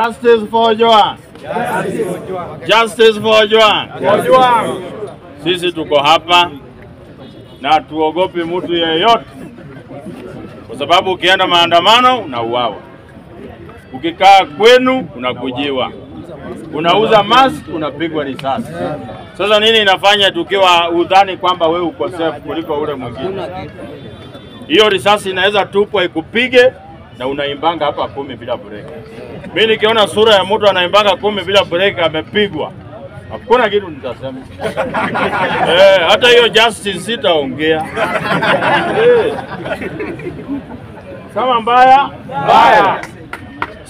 Justice for Ojwang. Justice for Ojwang. Ojwang. Sisi tuko hapa na tuogopi mtu yeyote, kwa sababu ukienda maandamano unauawa, ukikaa kwenu unakujiwa, unauza mask unapigwa risasi. Sasa nini inafanya tukiwa udhani kwamba wewe uko safe kuliko ule mwingine? Hiyo risasi inaweza tupwa ikupige na unaimbanga hapa 10 bila break. Mimi nikiona sura ya mtu anaimbanga 10 bila break amepigwa, hakuna kitu nitasema. Hata hiyo justice sitaongea. Kama mbaya mbaya.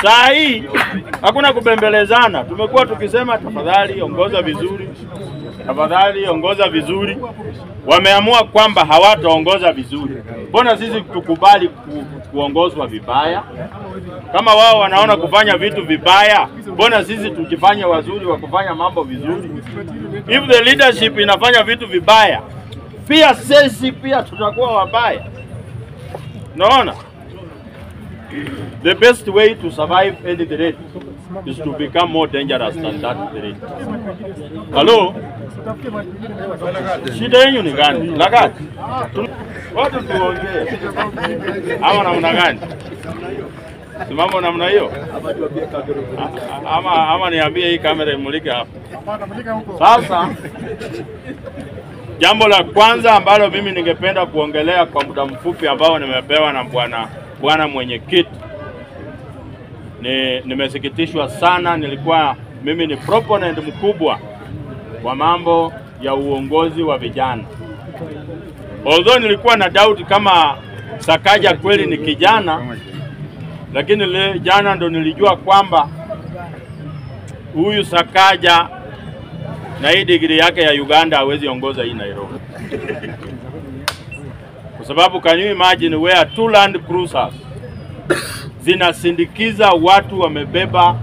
Saa hii hakuna kubembelezana. Tumekuwa tukisema tafadhali ongoza vizuri, tafadhali ongoza vizuri. Wameamua kwamba hawataongoza vizuri. Mbona sisi tukubali kuongozwa vibaya? Kama wao wanaona kufanya vitu vibaya, mbona sisi tukifanya wazuri wa kufanya mambo vizuri? If the leadership inafanya vitu vibaya, pia sisi pia tutakuwa wabaya. Naona? The best way to survive any threat is to become more dangerous than that threat. Hello? Shida yenu ni gani? Lagati. Watu tuongee. Ama namna gani? Simamo namna hiyo? Ama niambie hii kamera imulike hapa. Sasa jambo la kwanza ambalo mimi ningependa kuongelea kwa muda mfupi ambao nimepewa na bwana mwenyekiti, nimesikitishwa sana. Nilikuwa mimi ni proponent mkubwa wa mambo ya uongozi wa vijana. Although nilikuwa na doubt kama Sakaja kweli ni kijana, lakini jana ndo nilijua kwamba huyu Sakaja na hii degree yake ya Uganda hawezi ongoza hii Nairobi. Kwa sababu can you imagine where two Land Cruisers zinasindikiza watu wamebeba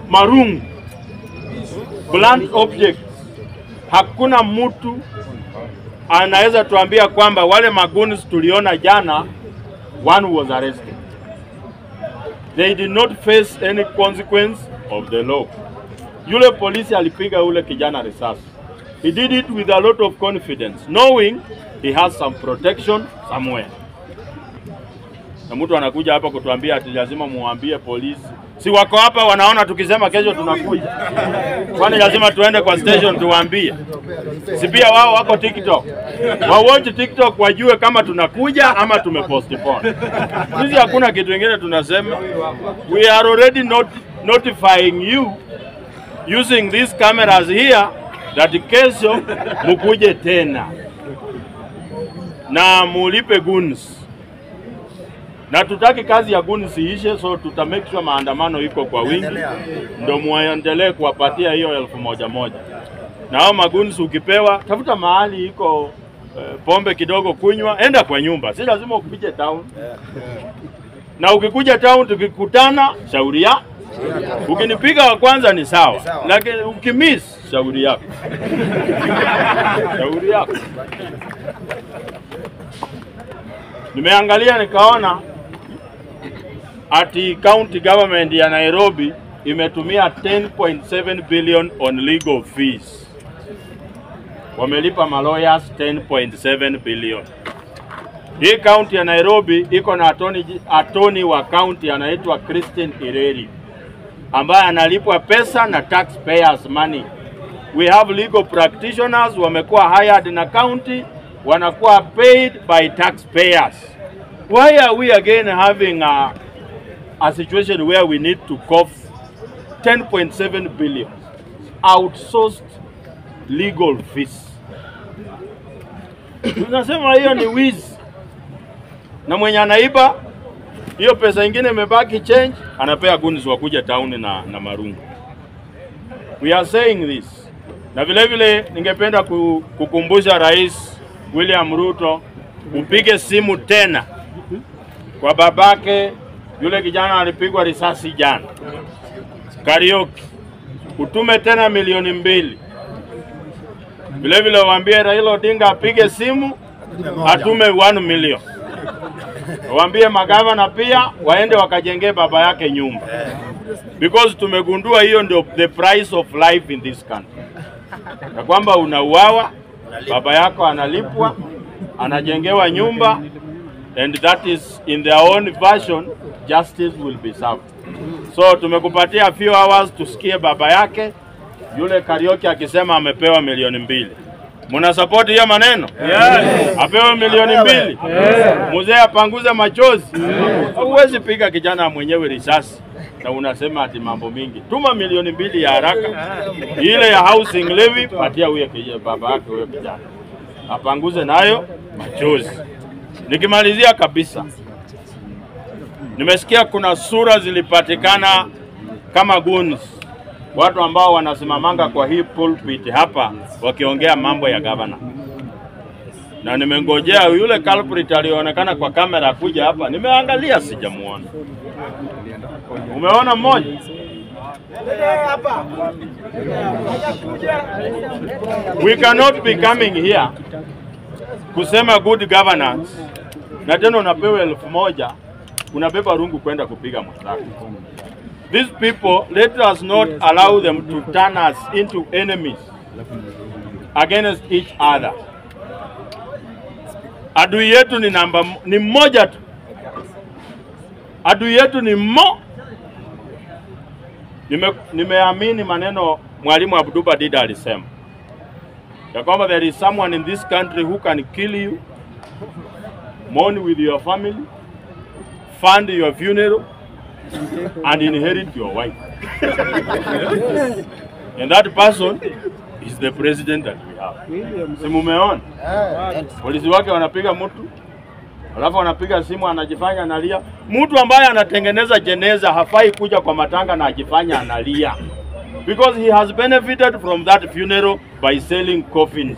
marungu, blunt objects. Hakuna mtu anaweza tuambia kwamba wale maguns tuliona jana, one was arrested. They did not face any consequence of the law. Yule polisi alipiga ule kijana risasi. He did it with a lot of confidence, knowing he has some protection somewhere. Na mtu anakuja hapa kutuambia ati lazima muambie polisi. Si wako hapa wanaona tukisema kesho tunakuja. Kwani lazima tuende kwa station tuwaambie? Si pia wao wako TikTok. Wa-watch TikTok wajue kama tunakuja ama tumepostpone. Sisi hakuna kitu kingine tunasema. We are already not notifying you using these cameras here that kesho mukuje tena na mulipe guns. Na tutaki kazi ya guns iishe, so tuta make sure maandamano iko kwa wingi, ndo muendelee kuwapatia hiyo 1,000. Na hao maguns ukipewa, tafuta mahali iko pombe kidogo kunywa, enda kwa nyumba, si lazima ukuje town. Na ukikuja town tukikutana, shauri ya ukinipiga wa kwanza ni sawa, lakini ukimiss shauri yako. Shauri yako. Nimeangalia nikaona ati county government ya Nairobi imetumia 10.7 billion on legal fees. Wamelipa malawyers 10.7 billion. Hii county ya Nairobi iko na attorney wa county anaitwa Christine Ireri, ambaye analipwa pesa na taxpayers money. We have legal practitioners wamekuwa hired na county, wanakuwa paid by taxpayers. Why are we again having a situation where we need to cough 10.7 billion outsourced legal fees? Tunasema hiyo ni wizi. Na mwenye anaiba hiyo pesa ingine imebaki change, anapea guns wa kuja town na marungu. We are saying this. Na vile vile ningependa kukumbusha Rais William Ruto upige simu tena kwa babake yule kijana alipigwa risasi jana Karaoke, utume tena 2 milioni. Vile vile waambie Raila Odinga apige simu atume 1 million. Waambie magavana pia waende wakajengee baba yake nyumba. Because tumegundua hiyo ndio the price of life in this country. Na kwamba unauawa, baba yako analipwa, anajengewa nyumba, and that is in their own version, justice will be served. So tumekupatia few hours tusikie baba yake yule Karaoke akisema amepewa 2 milioni. Muna support hiyo maneno? Yes. Apewe 2 milioni. Yes. Mzee apanguze machozi. Huwezi piga kijana mwenyewe risasi na unasema ati mambo mingi. Tuma 2 milioni ya haraka. Ile ya housing levy patia huyo kijana, baba yake huyo kijana. Apanguze nayo machozi. Nikimalizia kabisa, nimesikia kuna sura zilipatikana kama goons, watu ambao wanasimamanga kwa hii pulpit hapa wakiongea mambo ya governor, na nimengojea yule culprit alionekana kwa kamera kuja hapa, nimeangalia sijamuona. Umeona mmoja? We cannot be coming here kusema good governance na tena unapewa 1000 unabeba rungu kwenda kupiga mwenzako. These people, let us not allow them to turn us into enemies against each other. Adui yetu ni namba ni mmoja tu. Adui yetu ni mmo. Nimeamini maneno Mwalimu Abduba Dida alisema ya kwamba there is someone in this country who can kill you, mourn with your family, fund your funeral, and inherit your wife. And that person is the president that we have. Si mumeona? Polisi wake wanapiga mtu, alafu wanapiga simu anajifanya analia. Mtu ambaye anatengeneza jeneza hafai kuja kwa matanga na ajifanya analia. Because he has benefited from that funeral by selling coffins.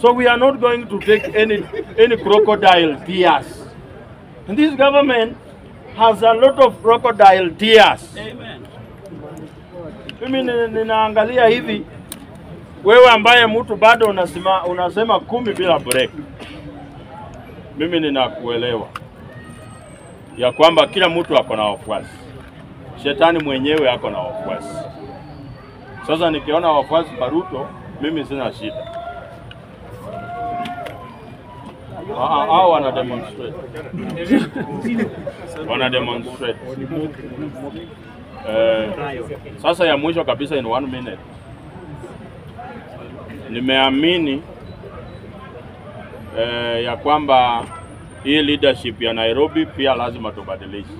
So we are not going to take any crocodile tears. And this government has a lot of crocodile tears. Mimi ninaangalia hivi, wewe ambaye mtu bado unasema 10 bila break. Mimi ninakuelewa ya kwamba kila mtu ako na wafuasi. Shetani mwenyewe ako na wafuasi. Sasa nikiona wafuasi wa Ruto, mimi sina shida. Hao wana demonstrate. Wana demonstrate. Sasa ya mwisho kabisa in one minute. Nimeamini ya kwamba hii leadership ya Nairobi pia lazima tubadilishe.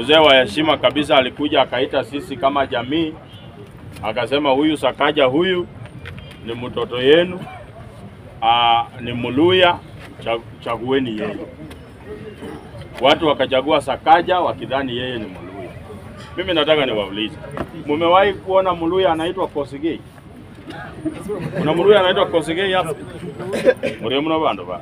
Mzee wa heshima kabisa alikuja akaita sisi kama jamii, akasema huyu Sakaja huyu ni mtoto yenu, ni Mluya, chagueni yeye. Watu wakachagua Sakaja wakidhani yeye ni Mluya. Mimi nataka niwaulize, mumewahi kuona Mluya anaitwa Kosigei? Kuna Mluya anaitwa Kosigei hapa? Muri mno bandu ba.